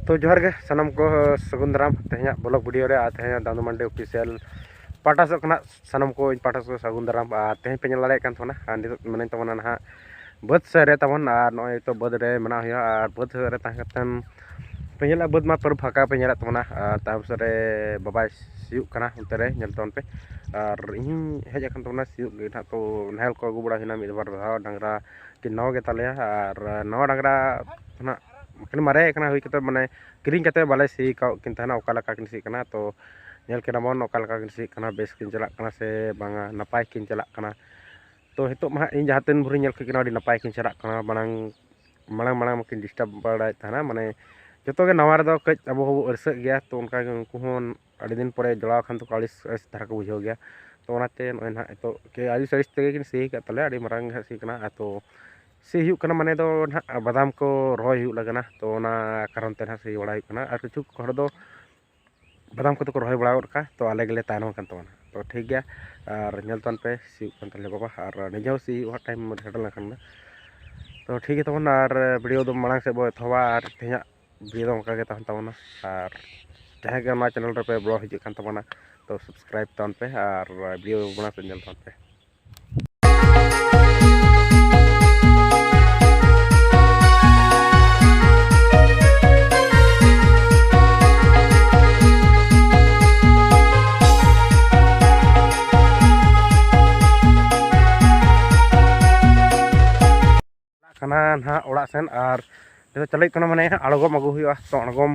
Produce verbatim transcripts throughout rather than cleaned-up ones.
ᱛᱚ ᱡᱚᱦᱟᱨ ᱜᱮ ᱥᱟᱱᱟᱢ ᱠᱚ, ᱥᱟᱹᱜᱩᱱ ᱫᱟᱨᱟᱢ ᱛᱮᱦᱮᱧᱟᱜ ᱵᱞᱚᱜ ᱵᱷᱤᱰᱤᱭᱳ ᱨᱮ᱾ ᱟᱨ ᱛᱮᱦᱮᱧᱟᱜ ᱫᱟᱢᱫᱩ ᱢᱟᱱᱰᱤ ᱚᱯᱷᱤᱥᱤᱭᱟᱞ ᱯᱟᱦᱴᱟ ᱥᱮᱫ ᱠᱷᱚᱱᱟᱜ ᱥᱟᱱᱟᱢ ᱠᱚ ᱤᱧ ᱯᱟᱦᱴᱟ ᱥᱮᱫ ᱥᱟᱹᱜᱩᱱ ᱫᱟᱨᱟᱢ᱾ ᱟᱨ ᱛᱮᱦᱮᱧ ᱯᱮ ᱧᱮᱞ ᱫᱟᱲᱮᱭᱟᱜ ᱠᱟᱱ ᱛᱟᱵᱚᱱᱟ, ᱟᱨ ᱱᱤᱛᱚᱜ ᱢᱮᱱᱟᱹᱧ ᱛᱟᱵᱚᱱᱟ ᱱᱟᱦᱟᱜ ᱵᱟᱹᱫᱽ ᱥᱮᱫ ᱨᱮ ᱛᱟᱵᱚᱱ᱾ ᱟᱨ ᱱᱚᱜᱼᱚᱭ ᱱᱤᱛᱚᱜ ᱵᱟᱹᱫᱽ ᱨᱮ ᱢᱮᱱᱟᱜ ᱦᱩᱭᱩᱜᱼᱟ᱾ ᱟᱨ ᱵᱟᱹᱫᱽ ᱥᱮᱫ ᱨᱮ ᱛᱟᱦᱮᱸ ᱠᱟᱛᱮᱱ ᱯᱮ ᱧᱮᱞᱟ, ᱵᱟᱹᱫᱽ ᱢᱟ ᱯᱩᱨᱟᱹ ᱯᱷᱟᱸᱠᱟ ᱯᱮ ᱧᱮᱞᱮᱫ ᱛᱟᱵᱚᱱᱟ᱾ ᱟᱨ ᱛᱟᱭᱚᱢ ᱥᱮᱫ ᱨᱮ ᱵᱟᱵᱟᱭ ᱥᱤᱭᱳᱜ ᱠᱟᱱᱟ, ᱚᱱᱛᱮ ᱨᱮ ᱧᱮᱞ ᱛᱟᱵᱚᱱ ᱯᱮ᱾ ᱟᱨ ᱤᱧ ᱦᱮᱡ ᱟᱠᱟᱱ ᱛᱟᱵᱚᱱᱟ ᱥᱤᱭᱳᱜ ᱜᱮ ᱱᱟᱦᱟᱜ᱾ ᱛᱚ ᱱᱟᱦᱮᱞ ᱠᱚ ᱟᱹᱜᱩ ᱵᱟᱲᱟ ᱦᱩᱭᱱᱟ ᱢᱤᱫ ᱵᱟᱨ ᱫᱷᱟᱣ, ᱰᱟᱝᱨᱟ ᱠᱤᱱ ᱱᱟᱣᱟ ᱜᱮᱛᱟᱞᱮᱭᱟ᱾ ᱟᱨ ᱱᱟᱣᱟ ᱰᱟᱝᱨᱟ ᱱᱟᱦᱟᱜ ᱢᱟᱨᱮ ᱟᱠᱟᱱᱟ, ᱦᱩᱭ ᱠᱟᱛᱮ ᱢᱟᱱᱮ ᱠᱤᱨᱤᱧ ᱠᱟᱛᱮ ᱵᱟᱞᱮ ᱥᱤ ᱟᱠᱟᱫ ᱠᱤᱱ ᱛᱟᱦᱮᱱᱟ᱾ ᱚᱠᱟ ᱞᱮᱠᱟ ᱠᱤᱱ ᱥᱤᱜ ᱠᱟᱱᱟ, ᱛᱚ ᱧᱮᱞ ᱠᱤᱱᱟ ᱵᱚᱱ ᱚᱠᱟ ᱞᱮᱠᱟ ᱠᱤᱱ ᱥᱤᱜ ᱠᱟᱱᱟ, ᱵᱮᱥ ᱠᱤᱱ ᱪᱟᱞᱟᱜ ᱠᱟᱱᱟ ᱥᱮ ᱵᱟᱝᱟ, ᱱᱟᱯᱟᱭ ᱠᱤᱱ ᱪᱟᱞᱟᱜ ᱠᱟᱱᱟ᱾ ᱛᱚ ᱱᱤᱛᱚᱜ ᱢᱟ ᱦᱟᱸᱜ ᱤᱧ ᱡᱟᱦᱟᱸ ᱛᱤᱱ ᱵᱷᱳᱨᱤᱧ ᱧᱮᱞ ᱠᱮᱫ ᱠᱤᱱᱟ, ᱟᱹᱰᱤ ᱱᱟᱯᱟᱭ ᱠᱤᱱ ᱪᱟᱞᱟᱜ ᱠᱟᱱᱟ᱾ ᱢᱟᱲᱟᱝ ᱢᱟᱲᱟᱝ ᱢᱟᱲᱟᱝ ᱢᱟᱠᱤᱱ ᱰᱤᱥᱴᱟᱵᱽ ᱵᱟᱲᱟᱭᱮᱫ ᱛᱟᱦᱮᱱᱟ, ᱢᱟᱱᱮ ᱡᱚᱛᱚ ᱜᱮ ᱱᱟᱣᱟ ᱨᱮᱫᱚ ᱠᱟᱹᱡ ᱟᱵᱚ ᱦᱚᱸᱵᱚ ᱟᱹᱲᱥᱟᱹᱜ ᱜᱮᱭᱟ᱾ ᱛᱚ ᱚᱱᱠᱟ ᱜᱮ ᱩᱱᱠᱩ ᱦᱚᱸ ᱟᱹᱰᱤ ᱫᱤᱱ ᱯᱚᱨᱮ ᱡᱚᱲᱟᱣ ᱠᱷᱟᱱ ᱫᱚᱠᱚ ᱟᱹᱲᱤᱥ ᱟᱹᱲᱤᱥ ᱫᱷᱟᱨᱟ ᱠᱚ ᱵᱩᱡᱷᱟᱹᱣ ᱜᱮᱭᱟ᱾ ᱛᱚ ᱚᱱᱟᱛᱮ ᱱᱚᱜᱼᱚᱭ ᱱᱟᱦᱟᱜ ᱱᱤᱛᱚᱜ ᱠᱮ ᱟᱹᱲᱤᱥ ᱟᱹᱲᱤᱥ ᱛᱮᱜᱮ ᱠᱤᱱ ᱥᱤ ᱟᱠᱟᱫ ᱛᱟᱞᱮᱭᱟ, ᱟᱹᱰᱤ ᱢᱟᱨᱟᱝ ᱜᱮ ᱦᱟᱸᱜ ᱥᱤ ᱠᱟᱱᱟ᱾ ᱟᱨ ᱛᱚ ᱥᱤ ᱦᱩᱭᱩᱜ ᱠᱟᱱᱟ, ᱢᱟᱱᱮ ᱫᱚ ᱱᱟᱦᱟᱜ ᱵᱟᱫᱟᱢ ᱠᱚ ᱨᱚᱦᱚᱭ ᱦᱩᱭᱩᱜ ᱞᱟᱹᱜᱤᱫ ᱠᱟᱱᱟ᱾ ᱛᱚ ᱚᱱᱟ ᱠᱟᱨᱚᱱ ᱛᱮ ᱱᱟᱦᱟᱜ ᱥᱤ ᱵᱟᱲᱟ ᱦᱩᱭᱩᱜ ᱠᱟᱱᱟ᱾ ᱟᱨ ᱠᱤᱪᱷᱩ ᱦᱚᱲ ᱫᱚ ᱵᱟᱫᱟᱢ ᱠᱚᱫᱚ ᱠᱚ ᱨᱚᱦᱚᱭ ᱵᱟᱲᱟ ᱜᱚᱫ ᱠᱟᱜᱼᱟ, ᱛᱚ ᱟᱞᱮ ᱜᱮᱞᱮ ᱛᱟᱭᱱᱚᱢ ᱟᱠᱟᱱ ᱛᱟᱵᱚᱱᱟ᱾ ᱛᱚ ᱴᱷᱤᱠ ᱜᱮᱭᱟ, ᱟᱨ ᱧᱮᱞ ᱛᱟᱵᱚᱱ ᱯᱮ, ᱥᱤᱭᱳᱜ ᱠᱟᱱ ᱛᱟᱞᱮᱭᱟ ᱵᱟᱵᱟ, ᱟᱨ ᱱᱤᱡᱮ ᱦᱚᱸ ᱥᱤ ᱦᱩᱭᱩᱜᱼᱟ, ᱴᱟᱭᱤᱢ ᱥᱮᱴᱮᱨ ᱞᱮᱱᱠᱷᱟᱱ ᱜᱮ᱾ ᱛᱚ ᱴᱷᱤᱠ ᱜᱮᱭᱟ ᱛᱟᱵᱚᱱ, ᱟᱨ ᱵᱷᱤᱰᱤᱭᱳ ᱫᱚ ᱢᱟᱲᱟᱝ ᱥᱮᱫ ᱵᱚ ᱮᱛᱚᱦᱚᱵᱟ, ᱟᱨ ᱛᱮᱦᱮᱧᱟᱜ ᱵᱷᱤᱰᱤᱭᱳ ᱫᱚ ᱚᱱᱠᱟ ᱜᱮ ᱛᱟᱦᱮᱱ ᱛᱟᱵᱚᱱᱟ᱾ ᱟᱨ ᱡᱟᱦᱟᱸᱭ ᱜᱮ ᱱᱚᱣᱟ ᱪᱮᱱᱮᱞ ᱨᱮᱯᱮ ᱵᱚᱞᱚ ᱦᱤᱡᱩᱜ ᱠᱟᱱ ᱛᱟᱵᱚᱱᱟ, ᱛᱚ ᱥᱟᱵᱥᱠᱨᱟᱭᱤᱵᱽ ᱛᱟᱵᱚᱱ ᱯᱮ ᱟᱨ ᱵᱷᱤᱰᱤᱭᱳ ᱢᱟᱲᱟᱝ ᱥᱮᱫ ᱧᱮᱞ ᱛᱟᱵᱚᱱ ᱯᱮ᱾ ᱠᱟᱱᱟ ᱱᱟᱦᱟᱜ ᱚᱲᱟᱜ ᱥᱮᱱ, ᱟᱨ ᱱᱤᱛᱚᱜ ᱪᱟᱞᱟᱜ ᱠᱟᱱᱟ, ᱢᱟᱱᱮ ᱟᱬᱜᱚᱢ ᱟᱹᱜᱩ ᱦᱩᱭᱩᱜᱼᱟ᱾ ᱛᱚ ᱟᱬᱜᱚᱢ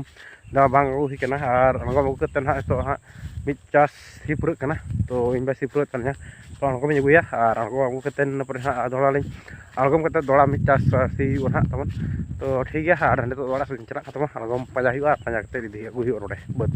ᱫᱚ ᱵᱟᱝ ᱟᱹᱜᱩ ᱦᱩᱭ ᱠᱟᱱᱟ, ᱟᱨ ᱟᱬᱜᱚᱢ ᱟᱹᱜᱩ ᱠᱟᱛᱮ ᱱᱟᱦᱟᱜ ᱱᱤᱛᱚᱜ ᱦᱟᱸᱜ ᱢᱤᱫ ᱪᱟᱥ ᱥᱤ ᱯᱩᱨᱟᱹᱜ ᱠᱟᱱᱟ᱾ ᱛᱚ ᱤᱧ ᱵᱟ ᱥᱤ ᱯᱩᱨᱟᱹᱜ ᱛᱟᱞᱤᱧᱟ, ᱛᱚ ᱟᱬᱜᱚᱢᱤᱧ ᱟᱹᱜᱩᱭᱟ, ᱟᱨ ᱟᱬᱜᱚᱢ ᱟᱹᱜᱩ ᱠᱟᱛᱮ ᱤᱱᱟᱹ ᱯᱚᱨᱮ ᱦᱟᱸᱜ ᱫᱚᱦᱲᱟ ᱞᱤᱧ ᱟᱬᱜᱚᱢ ᱠᱟᱛᱮ ᱫᱚᱦᱲᱟ ᱢᱤᱫ ᱪᱟᱥ ᱥᱤ ᱦᱩᱭᱩᱜᱼᱟ ᱱᱟᱦᱟᱜ ᱛᱟᱵᱚᱱ᱾ ᱛᱚ ᱴᱷᱤᱠ ᱜᱮᱭᱟ, ᱟᱨ ᱱᱤᱛᱚᱜ ᱫᱚ ᱚᱲᱟᱜ ᱥᱮᱫ ᱞᱤᱧ ᱪᱟᱞᱟᱜ ᱠᱟᱱ ᱛᱟᱵᱚᱱ, ᱟᱬᱜᱚᱢ ᱯᱟᱸᱡᱟ ᱦᱩᱭᱩᱜᱼᱟ, ᱟᱨ ᱯᱟᱸᱡᱟ ᱠᱟᱛᱮ ᱤᱫᱤ ᱟᱹᱜᱩ ᱦᱩᱭᱩᱜᱼᱟ ᱱᱚᱰᱮ ᱵᱟᱹᱫᱽ᱾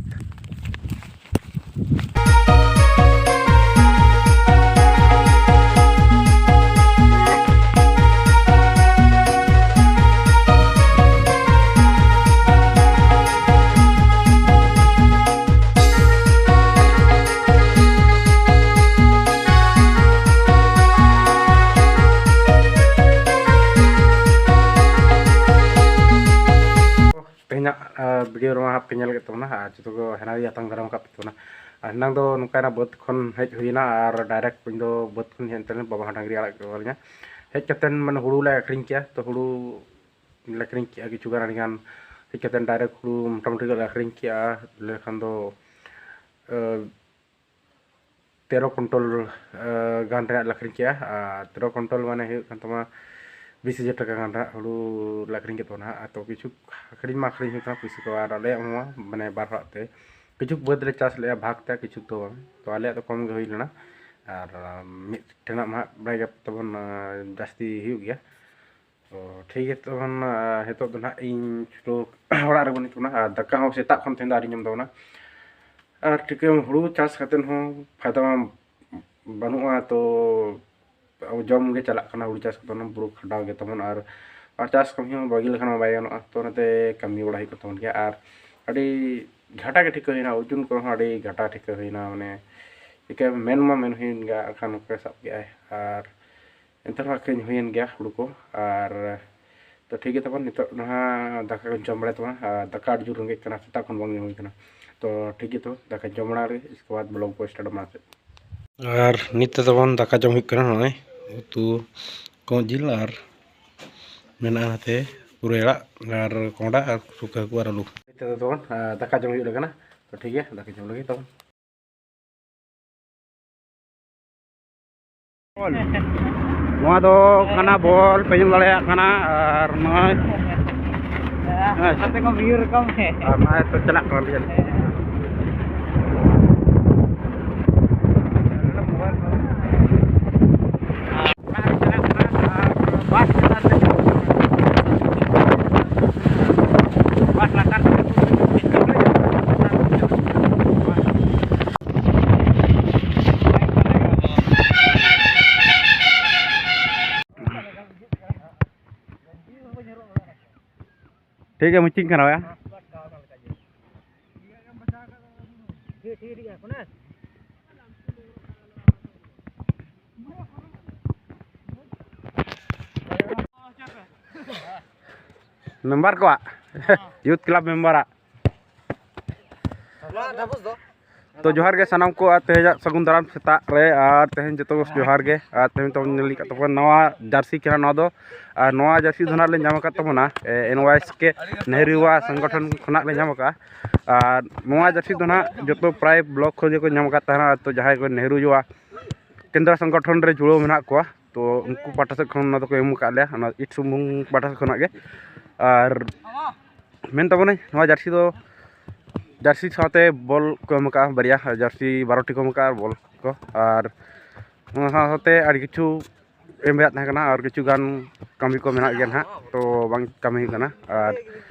ᱛᱮᱦᱮᱧᱟᱜ ᱵᱷᱤᱰᱤᱭᱳ ᱨᱮᱢᱟ ᱦᱟᱸᱜ ᱯᱮ ᱧᱮᱞ ᱠᱮᱫ ᱛᱟᱵᱚᱱᱟ, ᱟᱨ ᱡᱚᱛᱚ ᱠᱚ ᱦᱮᱱᱟᱞᱤᱧ ᱟᱛᱟᱝ ᱫᱟᱨᱟᱢ ᱟᱠᱟᱫ ᱯᱮ ᱛᱟᱵᱚᱱᱟ᱾ ᱟᱨ ᱮᱱᱟᱝ ᱫᱚ ᱱᱚᱝᱠᱟᱭᱮᱱᱟ, ᱵᱟᱹᱫᱽ ᱠᱷᱚᱱ ᱦᱮᱡ ᱦᱩᱭᱮᱱᱟ ᱟᱨ ᱰᱟᱭᱨᱮᱠᱴ ᱤᱧ ᱫᱚ ᱵᱟᱹᱫᱽ ᱠᱷᱚᱱ ᱦᱮᱡ ᱮᱱ ᱛᱮ ᱵᱟᱵᱟ ᱦᱚᱸ ᱰᱟᱝᱨᱤ ᱟᱲᱟᱜ ᱠᱮᱫ ᱠᱚᱣᱟᱞᱤᱧᱟ᱾ ᱦᱮᱡ ᱠᱟᱛᱮᱫ ᱢᱟᱱᱮ ᱦᱩᱲᱩ ᱞᱮ ᱟᱹᱠᱷᱨᱤᱧ ᱠᱮᱜᱼᱟ, ᱛᱚ ᱦᱩᱲᱩ ᱞᱮ ᱟᱹᱠᱷᱨᱤᱧ ᱠᱮᱜᱼᱟ ᱠᱤᱪᱷᱩ ᱜᱟᱱ, ᱟᱹᱰᱤ ᱜᱟᱱ᱾ ᱦᱮᱡ ᱠᱟᱛᱮᱫ ᱰᱟᱭᱨᱮᱠᱴ ᱦᱩᱲᱩ ᱢᱚᱴᱟᱢᱩᱴᱤ ᱞᱮ ᱟᱹᱠᱷᱨᱤᱧ ᱠᱮᱜᱼᱟ, ᱞᱟᱹᱭ ᱞᱮᱠᱷᱟᱱ ᱫᱚ ᱛᱮᱨᱚ ᱠᱩᱱᱴᱚᱞ ᱜᱟᱱ ᱨᱮᱭᱟᱜ ᱞᱮ ᱟᱹᱠᱷᱨᱤᱧ ᱠᱮᱜᱼᱟ᱾ ᱟᱨ ᱛᱮᱨᱚ ᱠᱩᱱᱴᱚᱞ ᱢᱟᱱᱮ ᱦᱩᱭᱩᱜ ᱠᱟᱱ ᱛᱟᱢᱟ ᱵᱤᱥ ᱦᱟᱡᱟᱨ ᱴᱟᱠᱟ ᱜᱟᱱ ᱨᱮᱭᱟᱜ ᱦᱩᱲᱩ ᱞᱮ ᱟᱹᱠᱷᱨᱤᱧ ᱠᱮᱫ ᱛᱟᱵᱚᱱᱟ ᱦᱟᱸᱜ᱾ ᱟᱨ ᱛᱚ ᱠᱤᱪᱷᱩ ᱟᱹᱠᱷᱨᱤᱧ ᱢᱟ ᱟᱹᱠᱷᱨᱤᱧ ᱦᱩᱭ ᱠᱟᱱᱟ ᱯᱩᱭᱥᱟᱹ ᱠᱚ, ᱟᱨ ᱟᱞᱮᱭᱟᱜ ᱦᱚᱸ ᱢᱟᱱᱮ ᱵᱟᱨ ᱦᱚᱲᱟᱜ ᱛᱮ ᱠᱤᱪᱷᱩ ᱵᱟᱹᱫᱽ ᱞᱮ ᱪᱟᱥ ᱞᱮᱜᱼᱟ ᱵᱷᱟᱜᱽ ᱛᱮ, ᱠᱤᱪᱷᱩ ᱫᱚ ᱵᱟᱝ᱾ ᱛᱚ ᱟᱞᱮᱭᱟᱜ ᱫᱚ ᱠᱚᱢ ᱜᱮ ᱦᱩᱭ ᱞᱮᱱᱟ, ᱟᱨ ᱢᱤᱫ ᱴᱷᱮᱱᱟᱜ ᱢᱟ ᱦᱟᱸᱜ ᱵᱟᱲᱟᱭ ᱜᱮᱭᱟ ᱛᱟᱵᱚᱱ, ᱡᱟᱹᱥᱛᱤ ᱦᱩᱭᱩᱜ ᱜᱮᱭᱟ᱾ ᱛᱚ ᱴᱷᱤᱠ ᱜᱮᱭᱟ ᱛᱟᱵᱚᱱ, ᱱᱤᱛᱚᱜ ᱫᱚ ᱱᱟᱦᱟᱜ ᱤᱧ ᱪᱷᱩᱴᱟᱹᱣ ᱚᱲᱟᱜ ᱨᱮ ᱵᱟᱹᱱᱩᱜ ᱛᱟᱵᱚᱱᱟ, ᱟᱨ ᱫᱟᱠᱟ ᱦᱚᱸ ᱥᱮᱛᱟᱜ ᱠᱷᱚᱱ ᱛᱮᱦᱮᱧ ᱫᱚ ᱟᱹᱣᱨᱤᱧ ᱡᱚᱢ ᱛᱟᱵᱚᱱᱟ᱾ ᱟᱨ ᱴᱷᱤᱠᱟᱹ ᱦᱩᱲᱩ ᱪᱟᱥ ᱠᱟᱛᱮᱫ ᱦᱚᱸ ᱯᱷᱟᱭᱫᱟ ᱢᱟ ᱵᱟᱹᱱᱩᱜᱼᱟ, ᱛᱚ ᱟᱵᱚ ᱡᱚᱢ ᱜᱮ ᱪᱟᱞᱟᱜ ᱠᱟᱱᱟ᱾ ᱦᱩᱲᱩ ᱪᱟᱥ ᱠᱟᱛᱮᱫ ᱦᱚᱸ ᱯᱩᱨᱟᱹ ᱠᱷᱟᱸᱰᱟᱣ ᱜᱮ ᱛᱟᱵᱚᱱ, ᱟᱨ, ᱟᱨ ᱪᱟᱥ ᱠᱟᱹᱢᱤ ᱦᱚᱸ ᱵᱟᱹᱜᱤ ᱞᱮᱠᱷᱟᱱ ᱢᱟ ᱵᱟᱭ ᱜᱟᱱᱚᱜᱼᱟ᱾ ᱛᱚ ᱚᱱᱟᱛᱮ ᱠᱟᱹᱢᱤ ᱵᱟᱲᱟ ᱦᱩᱭᱩᱜ ᱠᱟᱱ ᱛᱟᱵᱚᱱ ᱜᱮᱭᱟ, ᱟᱨ ᱟᱹᱰᱤ ᱜᱷᱟᱴᱟ ᱜᱮ ᱴᱷᱤᱠᱟᱹ ᱦᱩᱭᱱᱟ, ᱳᱡᱚᱱ ᱠᱚᱨᱮ ᱦᱚᱸ ᱟᱹᱰᱤ ᱜᱷᱟᱴᱟ ᱴᱷᱤᱠᱟᱹ ᱦᱩᱭᱱᱟ, ᱢᱟᱱᱮ ᱪᱤᱠᱟᱹ ᱢᱮᱱ ᱢᱟ ᱢᱮᱱ ᱦᱩᱭᱮᱱ ᱜᱮᱭᱟ, ᱮᱱᱠᱷᱟᱱ ᱱᱚᱝᱠᱟ ᱥᱟᱵ ᱠᱮᱜᱼᱟᱭ, ᱟᱨ ᱮᱱᱛᱮ ᱨᱮᱦᱚᱸ ᱟᱹᱠᱷᱨᱤᱧ ᱦᱩᱭᱮᱱ ᱜᱮᱭᱟ ᱦᱩᱲᱩ ᱠᱚ᱾ ᱟᱨ ᱛᱚ ᱴᱷᱤᱠ ᱜᱮ ᱛᱟᱵᱚᱱ, ᱱᱤᱛᱚᱜ ᱫᱚ ᱦᱟᱸᱜ ᱫᱟᱠᱟ ᱠᱚᱧ ᱡᱚᱢ ᱵᱟᱲᱟᱭ ᱛᱟᱵᱚᱱᱟ, ᱟᱨ ᱫᱟᱠᱟ ᱟᱹᱰᱤ ᱡᱳᱨ ᱨᱮᱸᱜᱮᱡ ᱠᱟᱱᱟ, ᱥᱮᱛᱟᱜ ᱠᱷᱚᱱ ᱵᱟᱝ ᱡᱚᱢ ᱦᱩᱭ ᱠᱟᱱᱟ᱾ ᱛᱚ ᱴᱷᱤᱠ ᱜᱮᱭᱟ, ᱛᱚ ᱫᱟᱠᱟ ᱡᱚᱢ ᱵᱟᱲᱟ ᱨᱮ ᱤᱥᱠᱮ ᱵᱟᱫ vlog ᱠᱚ start ᱢᱟ ᱥᱮ᱾ ᱟᱨ ᱱᱤᱛ ᱛᱮᱫᱚ ᱵᱚᱱ ᱫᱟᱠᱟ ᱡᱚᱢ ᱦᱩᱭᱩᱜ ᱠᱟᱱᱟ, ᱱᱚᱜᱼᱚᱭ ᱩᱛᱩ ᱠᱚᱸᱜ ᱡᱤᱞ ᱟᱨ ᱢᱮᱱᱟᱜᱼᱟ ᱱᱚᱛᱮ ᱯᱩᱨᱟᱹᱭ ᱟᱲᱟᱜ ᱟᱨ ᱠᱚᱸᱦᱰᱟ ᱟᱨ ᱥᱩᱠᱟᱹ ᱦᱟᱹᱠᱩ ᱟᱨ ᱟᱹᱞᱩ᱾ ᱱᱤᱛ ᱛᱮᱫᱚ ᱛᱟᱵᱚᱱ, ᱟᱨ ᱫᱟᱠᱟ ᱡᱚᱢ ᱦᱩᱭᱩᱜ ᱠᱟᱱᱟ᱾ ᱛᱚ ᱴᱷᱤᱠ ᱜᱮᱭᱟ, ᱫᱟᱠᱟ ᱡᱚᱢ ᱞᱟᱹᱜᱤᱫ ᱛᱟᱵᱚᱱ᱾ ᱱᱚᱣᱟ ᱫᱚ ᱠᱟᱱᱟ ᱵᱚᱞ, ᱯᱮ ᱧᱮᱞ ᱫᱟᱲᱮᱭᱟᱜ ᱠᱟᱱᱟ, ᱟᱨ ᱱᱚᱜᱼᱚᱭ ᱦᱮᱸ, ᱥᱟᱛᱮ ᱠᱚ ᱵᱷᱤᱲ ᱠᱚᱢ ᱦᱮ᱾ ᱟᱨ ᱱᱚᱜᱼᱚᱭ ᱛᱚ ᱪᱟᱞᱟᱜ ᱠᱟᱱᱟ ᱞᱤᱧ᱾ ᱴᱷᱤᱠ ᱜᱮᱭᱟ, ᱢᱩᱪᱤᱧ ᱠᱟᱱᱟ ᱵᱚᱭᱦᱟ᱾ ᱢᱮᱢᱵᱟᱨ ᱠᱚᱣᱟᱜ, ᱭᱩᱛᱷ ᱠᱞᱟᱵᱽ ᱢᱮᱢᱵᱟᱨᱟᱜ᱾ ᱛᱚ ᱡᱚᱦᱟᱨ ᱜᱮ ᱥᱟᱱᱟᱢ ᱠᱚ, ᱟᱨ ᱛᱮᱦᱮᱧᱟᱜ ᱥᱟᱹᱜᱩᱱ ᱫᱟᱨᱟᱢ ᱥᱮᱛᱟᱜ ᱨᱮ, ᱟᱨ ᱛᱮᱦᱮᱧ ᱡᱚᱛᱚ ᱠᱚ ᱡᱚᱦᱟᱨ ᱜᱮ᱾ ᱟᱨ ᱛᱮᱦᱮᱧ ᱛᱟᱵᱚᱱ ᱧᱮᱞ ᱠᱟᱜ ᱛᱟᱵᱚᱱᱟ ᱱᱟᱣᱟ ᱡᱟᱹᱨᱥᱤ ᱠᱟᱱᱟ ᱱᱚᱣᱟ ᱫᱚ᱾ ᱟᱨ ᱱᱚᱣᱟ ᱡᱟᱹᱨᱥᱤ ᱫᱚ ᱱᱟᱜ ᱞᱮ ᱧᱟᱢ ᱟᱠᱟᱫ ᱛᱟᱵᱚᱱᱟ ᱮᱱ ᱣᱟᱭ ᱮᱥ ᱠᱮ ᱱᱮᱦᱨᱩᱣᱟ ᱥᱚᱝᱜᱚᱴᱷᱚᱱ ᱠᱷᱚᱱᱟᱜ ᱞᱮ ᱧᱟᱢ ᱟᱠᱟᱫᱼᱟ᱾ ᱟᱨ ᱱᱚᱣᱟ ᱡᱟᱹᱨᱥᱤ ᱫᱚ ᱱᱟᱜ ᱡᱚᱛᱚ ᱯᱨᱟᱭ ᱵᱞᱚᱠ ᱠᱷᱚᱱ ᱜᱮᱠᱚ ᱧᱟᱢ ᱟᱠᱟᱫ ᱛᱟᱦᱮᱱᱟ᱾ ᱛᱚ ᱡᱟᱦᱟᱸᱭ ᱠᱚ ᱱᱮᱦᱨᱩ ᱡᱩᱣᱟ ᱠᱮᱱᱫᱨᱚ ᱥᱚᱝᱜᱚᱴᱷᱚᱱ ᱨᱮ ᱡᱩᱲᱟᱹᱣ ᱢᱮᱱᱟᱜ ᱠᱚᱣᱟ, ᱛᱚ ᱩᱱᱠᱩ ᱯᱟᱦᱴᱟ ᱥᱮᱫ ᱠᱷᱚᱱ ᱚᱱᱟ ᱫᱚᱠᱚ ᱮᱢ ᱟᱠᱟᱫ ᱞᱮᱭᱟ, ᱚᱱᱟ ᱤᱴ ᱥᱩᱢᱩᱝ ᱯᱟᱦᱴᱟ ᱥᱮᱫ ᱠᱷᱚᱱᱟᱜ ᱜᱮ᱾ ᱟᱨ ᱢᱮᱱ ᱛᱟᱵᱚᱱᱟᱹᱧ, ᱱᱚᱣᱟ ᱡᱟᱹᱨᱥᱤ ᱫᱚ, ᱡᱟᱹᱨᱥᱤ ᱥᱟᱶᱛᱮ ᱵᱚᱞ ᱠᱚ ᱮᱢ ᱟᱠᱟᱫᱼᱟ ᱵᱟᱨᱭᱟ, ᱡᱟᱹᱨᱥᱤ ᱵᱟᱨᱚ ᱴᱤ ᱠᱚ ᱮᱢ ᱟᱠᱟᱫᱼᱟ ᱟᱨ ᱵᱚᱞ ᱠᱚ, ᱟᱨ ᱚᱱᱟ ᱥᱟᱶ ᱥᱟᱶᱛᱮ ᱟᱹᱰᱤ ᱠᱤᱪᱷᱩ ᱮᱢ ᱨᱮᱭᱟᱜ ᱛᱟᱦᱮᱸ ᱠᱟᱱᱟ, ᱟᱨ ᱠᱤᱪᱷᱩ ᱜᱟᱱ ᱠᱟᱹᱢᱤ ᱠᱚ ᱢᱮᱱᱟᱜ ᱜᱮᱭᱟ ᱱᱟᱦᱟᱜ, ᱛᱚ ᱵᱟᱝ ᱠᱟᱹᱢᱤ ᱦᱩᱭᱩᱜ ᱠᱟᱱᱟ᱾ ᱟᱨ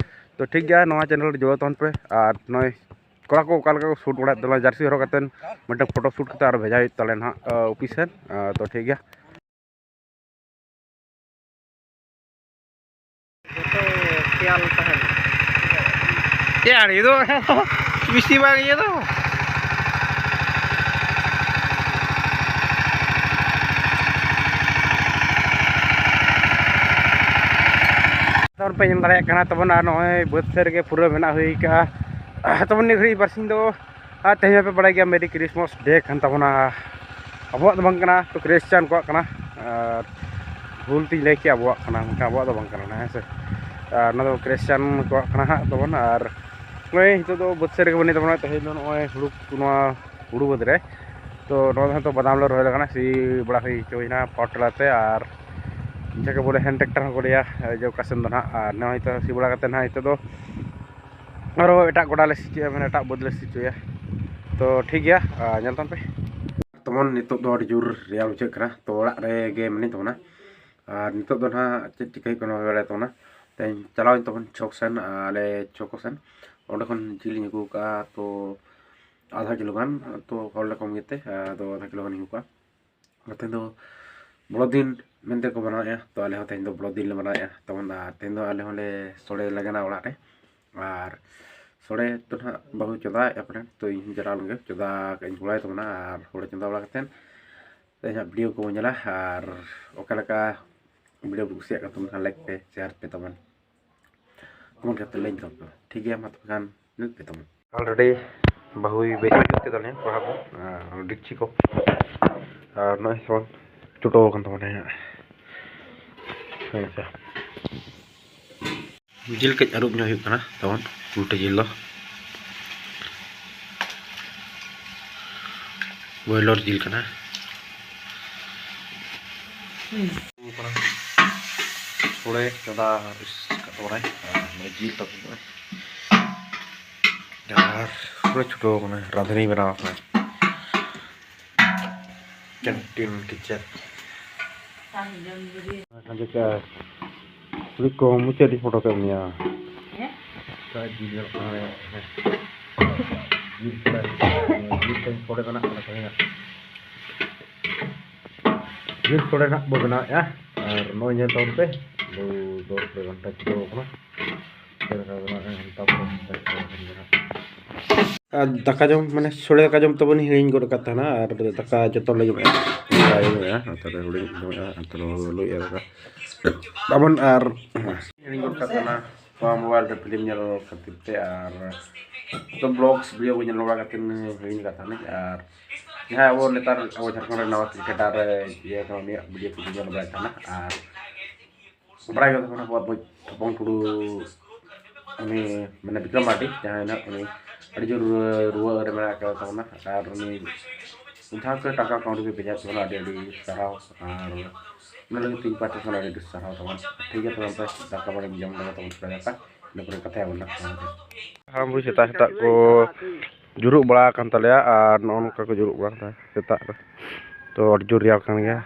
ᱛᱚ ᱴᱷᱤᱠ ᱜᱮᱭᱟ, ᱱᱚᱣᱟ ᱪᱮᱱᱮᱞ ᱨᱮ ᱡᱩᱲᱟᱹᱣ ᱛᱟᱦᱮᱱ ᱯᱮ᱾ ᱟᱨ ᱱᱚᱜᱼᱚᱭ ᱠᱚᱲᱟ ᱠᱚ ᱚᱠᱟ ᱞᱮᱠᱟ ᱠᱚ ᱥᱩᱴ ᱵᱟᱲᱟᱭᱮᱫ ᱛᱟᱵᱚᱱᱟ, ᱡᱟᱹᱨᱥᱤ ᱦᱚᱨᱚᱜ ᱠᱟᱛᱮᱫ ᱢᱤᱫᱴᱮᱱ ᱯᱷᱳᱴᱳ ᱥᱩᱴ ᱠᱟᱛᱮᱫ ᱟᱨ ᱵᱷᱮᱡᱟ ᱦᱩᱭᱩᱜ ᱛᱟᱞᱮᱭᱟ ᱱᱟᱦᱟᱜ ᱚᱯᱷᱤᱥ ᱥᱮᱫ᱾ ᱛᱚ ᱴᱷᱤᱠ ᱜᱮᱭᱟ᱾ ᱡᱚᱛᱚ ᱠᱷᱮᱭᱟᱞ ᱛᱟᱦᱮᱱᱟ᱾ ᱪᱮᱫ ᱟᱲᱮ ᱫᱚ ᱵᱮᱥᱤ ᱵᱟᱝ ᱤᱭᱟᱹ ᱫᱚ᱾ ᱛᱟᱨᱯᱚᱨ ᱯᱮ ᱧᱮᱞ ᱫᱟᱲᱮᱭᱟᱜ ᱠᱟᱱᱟ ᱛᱟᱵᱚᱱ, ᱟᱨ ᱱᱚᱜᱼᱚᱭ ᱵᱟᱹᱫᱽ ᱥᱮᱫ ᱨᱮᱜᱮ ᱯᱩᱨᱟᱹ ᱵᱮᱱᱟᱣ ᱦᱩᱭ ᱠᱟᱜᱼᱟ᱾ ᱛᱟᱵᱚᱱ ᱱᱤᱭᱟᱹ ᱜᱷᱟᱹᱲᱤᱡ ᱵᱟᱨᱥᱤᱧ ᱫᱚ ᱟᱨ ᱛᱮᱦᱮᱧ ᱢᱟᱯᱮ ᱵᱟᱲᱟᱭ ᱜᱮᱭᱟ, ᱢᱮᱨᱤ ᱠᱨᱤᱥᱢᱟᱥ ᱰᱮ ᱠᱟᱱ ᱛᱟᱵᱚᱱᱟ᱾ ᱟᱵᱚᱣᱟᱜ ᱫᱚ ᱵᱟᱝ ᱠᱟᱱᱟ, ᱛᱚ ᱠᱨᱤᱥᱪᱟᱱ ᱠᱚᱣᱟᱜ ᱠᱟᱱᱟ᱾ ᱟᱨ ᱵᱷᱩᱞ ᱛᱤᱧ ᱞᱟᱹᱭ ᱠᱮᱜᱼᱟ, ᱟᱵᱚᱣᱟᱜ ᱠᱟᱱᱟ, ᱢᱮᱱᱠᱷᱟᱱ ᱟᱵᱚᱣᱟᱜ ᱫᱚ ᱵᱟᱝ ᱠᱟᱱᱟ, ᱦᱮᱸ ᱥᱮ᱾ ᱟᱨ ᱚᱱᱟ ᱫᱚ ᱠᱨᱤᱥᱪᱟᱱ ᱠᱚᱣᱟᱜ ᱠᱟᱱᱟ ᱦᱟᱸᱜ ᱛᱟᱵᱚᱱ᱾ ᱟᱨ ᱱᱚᱜᱼᱚᱭ ᱱᱤᱛᱚᱜ ᱫᱚ ᱵᱟᱹᱫᱽ ᱥᱮᱫ ᱨᱮᱜᱮ ᱵᱚᱱ ᱤᱫᱤ ᱛᱟᱵᱚᱱᱟ᱾ ᱛᱮᱦᱮᱧ ᱫᱚ ᱱᱚᱜᱼᱚᱭ ᱦᱩᱲᱩ, ᱱᱚᱣᱟ ᱦᱩᱲᱩ ᱵᱟᱹᱫᱽ ᱨᱮ, ᱛᱚ ᱱᱚᱣᱟ ᱫᱚ ᱦᱚᱭᱛᱳ ᱵᱟᱫᱟᱢ ᱞᱮ ᱨᱚᱦᱚᱭ ᱞᱮᱫᱟ, ᱥᱤ ᱵᱟᱲᱟ ᱦᱩᱭ ᱦᱚᱪᱚᱭᱮᱱᱟ ᱯᱟᱣᱟᱨ ᱴᱤᱞᱟᱨ ᱛᱮ, ᱟᱨ ᱡᱟᱦᱟᱸ ᱠᱚ ᱵᱚᱞᱮ ᱦᱮᱱᱰ ᱴᱨᱟᱠᱴᱟᱨ ᱦᱚᱸᱠᱚ ᱞᱟᱹᱭᱟ, ᱡᱮ ᱚᱠᱟ ᱥᱮᱱ ᱫᱚ ᱱᱟᱦᱟᱜ᱾ ᱟᱨ ᱱᱚᱜᱼᱚᱭ ᱛᱚ ᱥᱤ ᱵᱟᱲᱟ ᱠᱟᱛᱮ ᱱᱟᱦᱟᱜ ᱱᱤᱛᱚᱜ ᱫᱚ ᱟᱨᱚ ᱮᱴᱟᱜ ᱜᱚᱰᱟ ᱞᱮ ᱥᱤ ᱦᱚᱪᱚᱭᱟ, ᱢᱟᱱᱮ ᱮᱴᱟᱜ ᱵᱟᱹᱫᱽ ᱞᱮ ᱥᱤ ᱦᱚᱪᱚᱭᱟ᱾ ᱛᱚ ᱴᱷᱤᱠ ᱜᱮᱭᱟ, ᱟᱨ ᱧᱮᱞ ᱛᱟᱵᱚᱱ ᱯᱮ᱾ ᱛᱮᱢᱚᱱ ᱱᱤᱛᱚᱜ ᱫᱚ ᱟᱹᱰᱤ ᱡᱳᱨ ᱨᱮᱭᱟᱲ ᱵᱩᱡᱷᱟᱹᱜ ᱠᱟᱱᱟ, ᱛᱚ ᱚᱲᱟᱜ ᱨᱮᱜᱮ ᱢᱤᱱᱟᱹᱧ ᱛᱟᱵᱚᱱᱟ᱾ ᱟᱨ ᱱᱤᱛᱚᱜ ᱫᱚ ᱱᱟᱦᱟᱜ ᱪᱮᱫ ᱪᱤᱠᱟᱹ ᱦᱩᱭᱩᱜ ᱠᱟᱱᱟ ᱵᱟᱲᱟᱭ ᱛᱟᱵᱚᱱᱟ᱾ ᱛᱮᱦᱮᱧ ᱪᱟᱞᱟᱣ ᱦᱩᱭᱩᱜ ᱛᱟᱵᱚᱱ ᱪᱷᱚᱠ ᱥᱮᱱ, ᱟᱞᱮ ᱪᱷᱚᱠ ᱥᱮᱱ, ᱚᱸᱰᱮ ᱠᱷᱚᱱ ᱡᱤᱞ ᱤᱧ ᱟᱹᱜᱩ ᱠᱟᱜᱼᱟ, ᱛᱚ ᱟᱫᱷᱟ ᱠᱤᱞᱳ ᱜᱟᱱ, ᱛᱚ ᱦᱚᱲ ᱞᱮ ᱠᱚᱢ ᱜᱮᱛᱮ ᱟᱫᱚ ᱟᱫᱷᱟ ᱠᱤᱞᱳ ᱜᱟᱱ ᱤᱧ ᱟᱹᱜᱩ ᱠᱟᱜᱼᱟ᱾ ᱛᱮᱦᱮᱧ ᱫᱚ ᱵᱚᱲᱚ ᱫᱤᱱ ᱢᱮᱱᱛᱮ ᱠᱚ ᱢᱟᱱᱟᱣᱮᱫᱼᱟ, ᱛᱚ ᱟᱞᱮ ᱦᱚᱸ ᱛᱮᱦᱮᱧ ᱫᱚ ᱵᱚᱲᱚ ᱫᱤᱱ ᱞᱮ ᱢᱟᱱᱟᱣᱮᱫᱼᱟ ᱛᱟᱵᱚᱱ᱾ ᱟᱨ ᱛᱮᱦᱮᱧ ᱫᱚ ᱟᱞᱮ ᱦᱚᱸᱞᱮ ᱥᱚᱲᱮ ᱞᱟᱹᱜᱤᱫ ᱚᱲᱟᱜ ᱨᱮ᱾ ᱟᱨ ᱥᱚᱲᱮ ᱫᱚ ᱱᱟᱦᱟᱜ ᱵᱟᱹᱦᱩ ᱪᱚᱸᱫᱟᱭᱮᱫᱼᱟ ᱯᱟᱞᱮᱱ, ᱛᱚ ᱤᱧ ᱦᱚᱸᱧ ᱪᱟᱞᱟᱣ ᱞᱮᱱ ᱜᱮ, ᱪᱚᱸᱫᱟ ᱠᱟᱜ ᱤᱧ ᱜᱚᱲᱚᱭ ᱛᱟᱵᱚᱱᱟ᱾ ᱟᱨ ᱥᱚᱲᱮ ᱪᱚᱸᱫᱟ ᱵᱟᱲᱟ ᱠᱟᱛᱮᱫ ᱛᱮᱦᱮᱧᱟᱜ ᱵᱷᱤᱰᱤᱭᱳ ᱠᱚᱵᱚᱱ ᱧᱮᱞᱟ᱾ ᱟᱨ ᱚᱠᱟ ᱞᱮᱠᱟ ᱵᱷᱤᱰᱤᱭᱳ ᱯᱮ ᱠᱩᱥᱤᱭᱟᱜ ᱠᱟᱱ ᱛᱟᱵᱚᱱ ᱠᱷᱟᱱ ᱞᱟᱭᱤᱠ ᱯᱮ, ᱥᱮᱭᱟᱨ ᱯᱮ ᱛᱟᱵᱚᱱ᱾ ᱠᱚᱢᱮᱱᱴ ᱠᱟᱛᱮ ᱞᱟᱹᱭ ᱛᱟᱵᱚᱱ ᱯᱮ᱾ ᱴᱷᱤᱠ ᱜᱮᱭᱟ, ᱢᱟ ᱛᱚᱵᱮ ᱠᱷᱟᱱ ᱱᱤᱛ ᱯᱮ ᱛᱟᱵᱚᱱ᱾ Already ᱵᱟᱹᱦᱩᱭ ᱵᱮᱥ ᱧᱚᱜ ᱠᱮᱫ ᱛᱟᱞᱮᱭᱟ ᱠᱚᱲᱦᱟ ᱠᱚ, ᱟᱨ ᱰᱮᱠᱪᱤ ᱠᱚ, ᱟᱨ ᱱᱚᱜᱼᱚᱭ ᱥᱟᱵᱚᱱ ᱪᱷᱩᱴᱟᱹᱣ ᱟᱠᱟᱱ ᱛᱟᱵᱚᱱᱟ ᱦᱟᱸᱜ᱾ ᱦᱮᱸ ᱥᱮ᱾ ᱡᱤᱞ ᱠᱟᱹᱡ ᱟᱹᱨᱩᱵ ᱧᱚᱜ ᱦᱩᱭᱩᱜ ᱠᱟᱱᱟ ᱛᱟᱵᱚᱱ, ᱯᱩᱞᱴᱤ ᱡᱤᱞ ᱫᱚ᱾ ᱵᱚᱭᱞᱟᱨ ᱡᱤᱞ ᱠᱟᱱᱟ᱾ ᱥᱳᱲᱮ ᱪᱚᱸᱫᱟ ᱤᱥᱤᱱ ᱠᱟᱜ ᱛᱟᱵᱚᱱᱟᱭ᱾ ᱟᱨ ᱱᱚᱜᱼᱚᱭ ᱡᱤᱞ ᱛᱟᱵᱚᱱ ᱱᱚᱜᱼᱚᱭ᱾ ᱟᱨ ᱯᱩᱨᱟᱹ ᱪᱷᱩᱴᱟᱹᱣ ᱠᱟᱱᱟ, ᱨᱟᱸᱫᱷᱩᱱᱤ ᱵᱮᱱᱟᱣ ᱠᱟᱱᱟ᱾ Canteen kitchen᱾ ᱠᱩᱲᱤ ᱠᱚ ᱢᱩᱪᱟᱹᱫ ᱤᱧ ᱯᱷᱳᱴᱳ ᱠᱮᱫ ᱢᱮᱭᱟ᱾ ᱦᱮᱸ? ᱡᱤᱞ ᱧᱮᱞᱚᱜ ᱠᱟᱱᱟ᱾ ᱡᱤᱞ ᱥᱳᱲᱮ, ᱡᱤᱞ ᱥᱳᱲᱮ ᱵᱮᱱᱟᱜ ᱠᱟᱱᱟ ᱛᱮᱦᱮᱧᱟᱜ᱾ ᱡᱤᱞ ᱥᱳᱲᱮ ᱱᱟᱜ ᱵᱚ ᱵᱮᱱᱟᱣᱮᱫᱼᱟ᱾ ᱟᱨ ᱱᱚᱜᱼᱚᱭ ᱧᱮᱞ ᱛᱟᱵᱚᱱ ᱯᱮ, ᱫᱩ, ᱫᱚᱥ ᱜᱷᱚᱱᱴᱟ ᱪᱷᱩᱴᱟᱹᱣ ᱠᱟᱱᱟ᱾ ᱪᱮᱫ ᱞᱮᱠᱟ ᱵᱮᱱᱟᱣᱮᱫᱼᱟ, ᱛᱟᱨᱯᱚᱨᱮ ᱟᱨ ᱫᱟᱠᱟ ᱡᱚᱢ, ᱢᱟᱱᱮ, ᱥᱳᱲᱮ ᱫᱟᱠᱟ ᱡᱚᱢ ᱛᱟᱵᱚᱱ ᱦᱤᱲᱤᱧ ᱜᱚᱫ ᱟᱠᱟᱫ ᱛᱟᱦᱮᱱᱟ᱾ ᱟᱨ ᱫᱟᱠᱟ ᱡᱚᱛᱚ ᱞᱮ ᱡᱚᱢᱮᱫᱼᱟ, ᱫᱟᱠᱟ ᱡᱚᱢᱮᱫᱼᱟ, ᱱᱚᱛᱮ ᱨᱮ ᱦᱩᱰᱤᱧ ᱡᱚᱢᱮᱫᱼᱟ, ᱱᱚᱛᱮ ᱨᱮ ᱞᱩᱭᱮᱫᱼᱟ ᱫᱟᱠᱟ ᱛᱟᱵᱚᱱ᱾ ᱟᱨ ᱦᱤᱲᱤᱧ ᱜᱚᱫ ᱟᱠᱟᱫ ᱛᱟᱦᱮᱱᱟ ᱱᱚᱣᱟ ᱢᱳᱵᱟᱭᱤᱞ ᱨᱮ ᱯᱷᱤᱞᱢ ᱧᱮᱞ ᱠᱷᱟᱹᱛᱤᱨ ᱛᱮ, ᱟᱨ ᱛᱚ ᱵᱞᱚᱜᱥ ᱵᱷᱤᱰᱤᱭᱳ ᱠᱚ ᱧᱮᱞ ᱵᱟᱲᱟ ᱠᱟᱛᱮᱫ ᱦᱤᱲᱤᱧ ᱟᱠᱟᱫ ᱛᱟᱦᱮᱱᱟᱹᱧ᱾ ᱟᱨ ᱡᱟᱦᱟᱸᱭ ᱟᱵᱚ ᱱᱮᱛᱟᱨ ᱟᱵᱚ ᱡᱷᱟᱲᱠᱷᱚᱸᱰ ᱨᱮ ᱱᱟᱣᱟ ᱠᱨᱤᱠᱮᱴᱟᱨ ᱮ ᱤᱭᱟᱹ ᱠᱟᱱᱟ, ᱩᱱᱤᱭᱟᱜ ᱵᱷᱤᱰᱤᱭᱳ ᱠᱚ ᱧᱮᱞ ᱵᱟᱲᱟᱭ ᱛᱟᱦᱮᱱᱟ᱾ ᱟᱨ ᱵᱟᱲᱟᱭ ᱜᱮᱭᱟ ᱛᱟᱵᱚᱱ ᱟᱵᱚᱣᱟᱜ ᱵᱚᱭ-, ᱛᱚᱯᱚᱱ ᱴᱩᱰᱩ, ᱩᱱᱤ ᱢᱟᱱᱮ ᱵᱤᱠᱨᱚᱢ ᱢᱟᱨᱰᱤ ᱡᱟᱦᱟᱸᱭ ᱱᱟᱜ, ᱩᱱᱤ ᱟᱹᱰᱤ ᱡᱳᱨ ᱨᱩᱣᱟᱹ, ᱨᱩᱣᱟᱹ ᱨᱮ ᱢᱮᱱᱟᱜ ᱟᱠᱟᱫ ᱛᱟᱵᱚᱱᱟ᱾ ᱟᱨ ᱩᱱᱤ ᱢᱤᱫ ᱫᱷᱟᱣ ᱛᱮ ᱴᱟᱠᱟ ᱠᱟᱹᱣᱰᱤ ᱠᱚ ᱵᱷᱮᱡᱟ ᱛᱟᱵᱚᱱᱟ, ᱟᱹᱰᱤ ᱟᱹᱰᱤ ᱥᱟᱨᱦᱟᱣ᱾ ᱟᱨ ᱚᱱᱟ ᱞᱟᱹᱜᱤᱫ ᱛᱮ ᱤᱧ ᱯᱟᱦᱴᱟ ᱠᱷᱚᱱ ᱟᱹᱰᱤ ᱟᱹᱰᱤ ᱥᱟᱨᱦᱟᱣ ᱛᱟᱵᱚᱱ᱾ ᱴᱷᱤᱠ ᱜᱮᱭᱟ, ᱛᱚᱵᱮ ᱟᱯᱮ ᱫᱟᱠᱟ ᱵᱟᱲᱮ ᱡᱚᱢ ᱞᱮᱜᱮ ᱛᱟᱵᱚᱱ ᱛᱷᱚᱲᱟ ᱫᱟᱠᱟ, ᱤᱱᱟᱹ ᱯᱚᱨᱮ ᱠᱟᱛᱷᱟᱭᱟᱵᱚᱱ ᱱᱟᱜ᱾ ᱦᱟᱲᱟᱢ ᱵᱩᱲᱦᱤ ᱥᱮᱛᱟᱜ ᱥᱮᱛᱟᱜ ᱠᱚ ᱡᱩᱨᱩᱜ ᱵᱟᱲᱟ ᱟᱠᱟᱱ ᱛᱟᱞᱮᱭᱟ, ᱟᱨ ᱱᱚᱜᱼᱚ ᱱᱚᱝᱠᱟ ᱠᱚ ᱡᱩᱨᱩᱜ ᱵᱟᱲᱟ ᱠᱟᱱᱟ ᱥᱮᱛᱟᱜ ᱨᱮ᱾ ᱛᱚ ᱟᱹᱰᱤ ᱡᱳᱨ ᱨᱮᱭᱟᱲ ᱠᱟᱱ ᱜᱮᱭᱟ᱾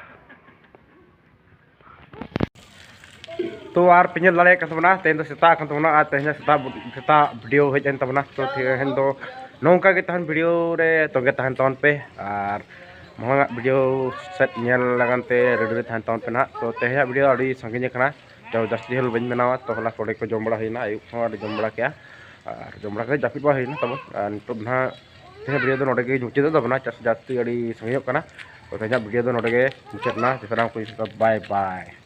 ᱛᱚ ᱟᱨ ᱯᱮ ᱧᱮᱞ ᱫᱟᱲᱮᱭᱟᱜ ᱠᱟᱱ ᱛᱟᱵᱚᱱᱟ, ᱛᱮᱦᱮᱧ ᱫᱚ ᱥᱮᱛᱟᱜ ᱠᱟᱱ ᱛᱟᱵᱚᱱᱟ, ᱟᱨ ᱛᱮᱦᱮᱧ ᱥᱮᱛᱟᱜ, ᱥᱮᱛᱟᱜ ᱵᱷᱤᱰᱤᱭᱳ ᱦᱮᱡ ᱮᱱ ᱛᱟᱵᱚᱱᱟ᱾ ᱛᱚ ᱛᱮᱦᱮᱧ ᱫᱚ ᱱᱚᱝᱠᱟ ᱜᱮ ᱛᱟᱦᱮᱱ, ᱵᱷᱤᱰᱤᱭᱳ ᱨᱮ ᱛᱚᱸᱜᱮ ᱛᱟᱦᱮᱱ ᱛᱟᱵᱚᱱ ᱯᱮ, ᱟᱨ ᱢᱟᱲᱟᱝᱟᱜ ᱵᱷᱤᱰᱤᱭᱳ ᱥᱮᱫ ᱧᱮᱞ ᱞᱟᱜᱟᱱ ᱛᱮ ᱨᱮᱰᱤ ᱨᱮ ᱛᱟᱦᱮᱱ ᱛᱟᱵᱚᱱ ᱯᱮ ᱱᱟᱦᱟᱜ᱾ ᱛᱚ ᱛᱮᱦᱮᱧᱟᱜ ᱵᱷᱤᱰᱤᱭᱳ ᱟᱹᱰᱤ ᱥᱟᱺᱜᱤᱧ ᱟᱠᱟᱱᱟ, ᱛᱚ ᱡᱟᱹᱥᱛᱤ ᱦᱚᱸ ᱵᱟᱹᱧ ᱵᱮᱱᱟᱣᱟ᱾ ᱛᱚ ᱦᱚᱞᱟ ᱥᱚᱲᱮ ᱠᱚ ᱡᱚᱢ ᱵᱟᱲᱟ ᱦᱩᱭᱱᱟ, ᱟᱹᱭᱩᱵ ᱦᱚᱸ ᱟᱹᱰᱤ ᱡᱚᱢ ᱵᱟᱲᱟ ᱠᱮᱜᱼᱟ, ᱟᱨ ᱡᱚᱢ ᱵᱟᱲᱟ ᱠᱟᱛᱮ ᱡᱟᱹᱯᱤᱫ ᱵᱟᱲᱟ ᱦᱩᱭᱱᱟ ᱛᱟᱵᱚᱱ᱾ ᱟᱨ ᱱᱤᱛᱚᱜ ᱱᱟᱦᱟᱜ ᱛᱮᱦᱮᱧᱟᱜ ᱵᱷᱤᱰᱤᱭᱳ ᱫᱚ ᱱᱚᱰᱮ ᱜᱮ ᱢᱩᱪᱟᱹᱫᱚᱜ ᱛᱟᱵᱚᱱᱟ, ᱪᱮᱫᱟᱜ ᱥᱮ ᱡᱟᱹᱥᱛᱤ ᱟᱹᱰᱤ ᱥᱟᱺᱜᱤᱧᱚᱜ ᱠᱟᱱᱟ᱾ ᱛᱚ ᱛᱮᱦᱮᱧᱟᱜ ᱵᱷᱤᱰᱤᱭᱳ ᱫᱚ ᱱᱚᱰᱮ ᱜᱮ ᱢᱩᱪᱟᱹᱫ ᱮᱱᱟ᱾ ᱡᱚᱛᱚ ᱥᱟᱱᱟᱢ ᱠᱚ bye bye᱾